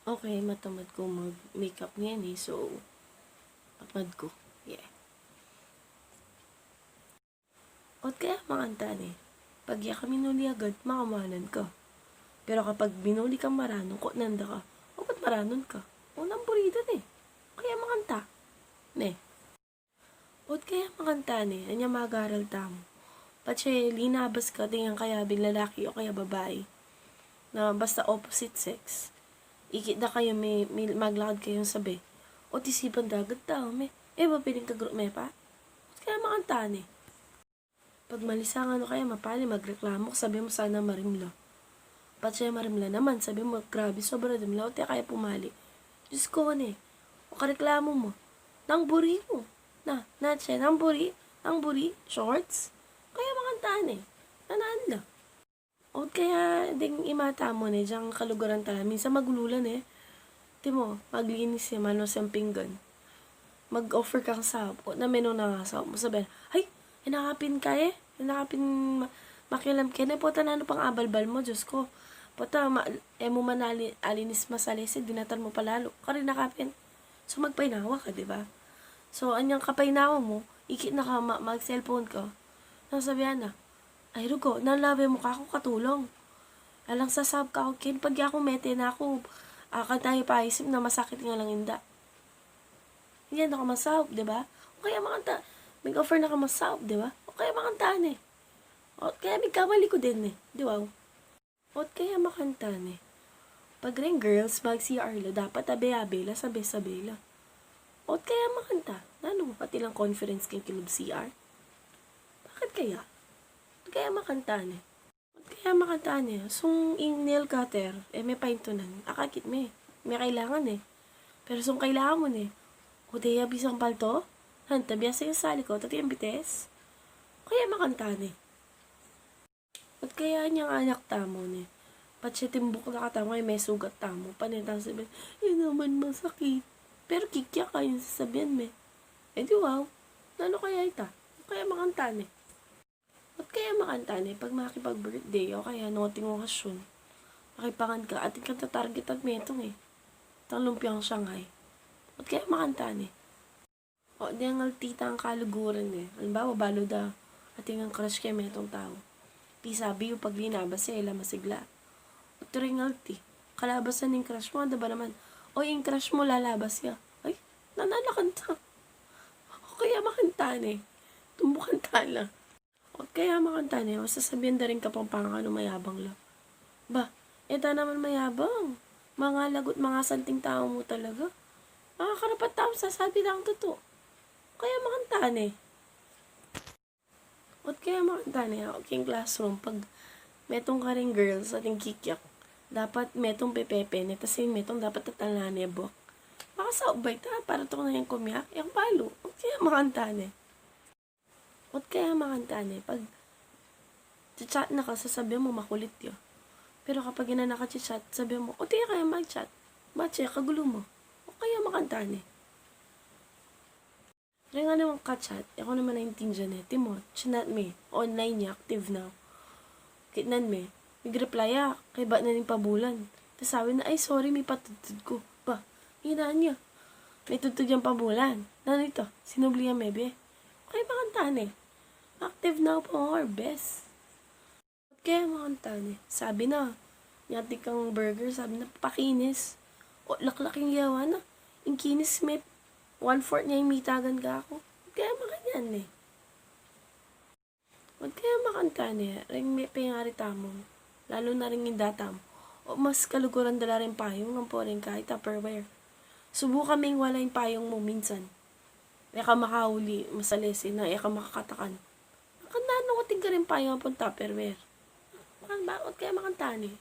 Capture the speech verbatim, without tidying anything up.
Okay, matamad ku mag-makeup ngeni, so, tamad ku. Yeah. Ot kaya makanta ne, pag e ka minuli agad, makamuanan ka. Pero kapag minuli kang maranun, kutnan da ka, o ba't maranun ka? O nang buri da ne. Kaya makanta. Ne. Ot kaya makanta ne, anya mag-aral tamu. Patse linabas ka, atin kang kayabing lalaki o kaya babai na basta opposite sex. Ikit da kayu me, me, maglakad kayung sabe. Ot isipan da agad tau me, e ba piling ka grup me pa? Ot kaya makanta ne. Pag malisangan o kaya mapali, magreklamu ka, sabi mu sana marimla. Patse marimla naman, sabi mu, grabe, sobra rimla, o te kaya pumali. Diyos ko, ne. O kareklamu mu, nang buri mu. Na, na, tse, nang buri, nang buri, shorts. Kaya makanta ne. Nanaan la. O kaya ding imata mu ne, dyang kaluguran tala. Minsan magululan e. Ti mo, maglinis e, manus yang pinggan. Mag-offer kang saup. O na menung na saup mu, sabi, "Ay, e na ka pin kaya, e na ka pin ma-, makialam keni, pota nanu pang abalbal mu, Diyos ko. Pota, ma-, e mu man ali-, alinis masalese, dinatan mu pa lalu. Karin na ka pin." So, magpainawa ka, di ba? So, anyang kapainawa mu, ikit na ka, ma-, mag-cellphone ka. Nang sabian na, "Ay, rugo, nanu la be mu kaku katulung? Alang sasaup kaku ken, pag aku mete na ku, akanta yu pa isip na masakit ing alang inda." Yan, na ka masaup, di ba? O kaya makanta, mig-offer na ka masaup, di ba? O kaya makanta ne. O kaya migkamali ku din ne, di ba? Ot kaya makanta ne, pag reng girls mag-C R la, dapat abe-abe la, sabe-sabe la. Ot kaya makanta, nanu, atin lang conference king kilub C R? Bakit kaya? Ot kaya makanta ne. Ot kaya makanta ne, sung ing nail cutter, e me paintunan, akakit me, me kailangan e. Pero sung kailangan mu ne, o te ya bisang palto, han, tabiasa ing salikut, o te yang bites. Kaya makanta ne. Ot kaya anyang anak tamu ne, patse timbuk na katamu, e me sugat tamu, pane tang sabian, "E naman masakit." Pero kikyak a ing sasabian me. E di wow. Nanu kaya ita? Kaya makanta ne. Ot kaya makanta ne, pag makipag-birthday o kaya nuting okasyun, makipangan ka, atin kang tatargetan metung e. Tang lumpiang Shanghai. Ot kaya makanta ne. O, deng alti tang kaluguran e. Alimbawa, balu da, atin kang crush keng metung tau. Pisabi yu pag linabas ya, e la masigla. Ot reng alti, kalabasan ning crush mu, ada ba naman, "Oy, ing crush mu lalabas ya." Ay, nananu la kanta. O kaya makanta ne. Tumbukan tala. Ot kaya makanta ne, o sasabian da ring Kapampangan, o mayabang la. Ba, e ta naman mayabang. Mangalagut, mangasanting tau mu talaga. Makakarapat tamu sasabi lang tutu. Kaya makanta ne. Ot kaya makanta ne, o king classroom, pag metung karing girls, atin kikyak, dapat metung pepepe ne, tas ing metung dapat tatalnan ne buak. Makasaup ba ita, para tung nanu yang kumiyak, yang balu. Ot kaya makanta ne. Ot kaya makanta ne, pag cha-chat na ka, sasabian mu makulit ya. Pero kapag e na naka-cha-chat, sabian mu, "O, te ya kaya mag-chat." Patse kagulu mu. O kaya makanta ne. Reng naman ka-chat, e ku naman aintindian e. Ti mo, chinat me, online ya, active na. Kitnan me, mig-reply ya, kaybat na ning pabulan. Tas sabi na, "Ay, sorry, mipatudtud ku." Ba, inaan ya. Mitudtud yang pabulan. Nanu ita? Sinubli yang mebie. Kaya makanta ne. Active na pa, our best. Ot kaya makanta ne. Sabi na, nyati kang burger, sabi na, "Pakinis." O, laklak ing yawa na. Ing kinis me, one-fourth ne ing mitagan kaku. Ot kaya makanyan ne. Ot kaya makanta ne, reng me pengari tamu, lalu na reng inda tamu, o mas kaluguran da la reng payung ampo reng kaya Tupperware. Subukan meng wala ing payung mu minsan. E ka makauli, masalese na, e ka makakatakan. Kan nanu atin karing payung ampong Tupperware? Kan ba, ot kaya makanta ne.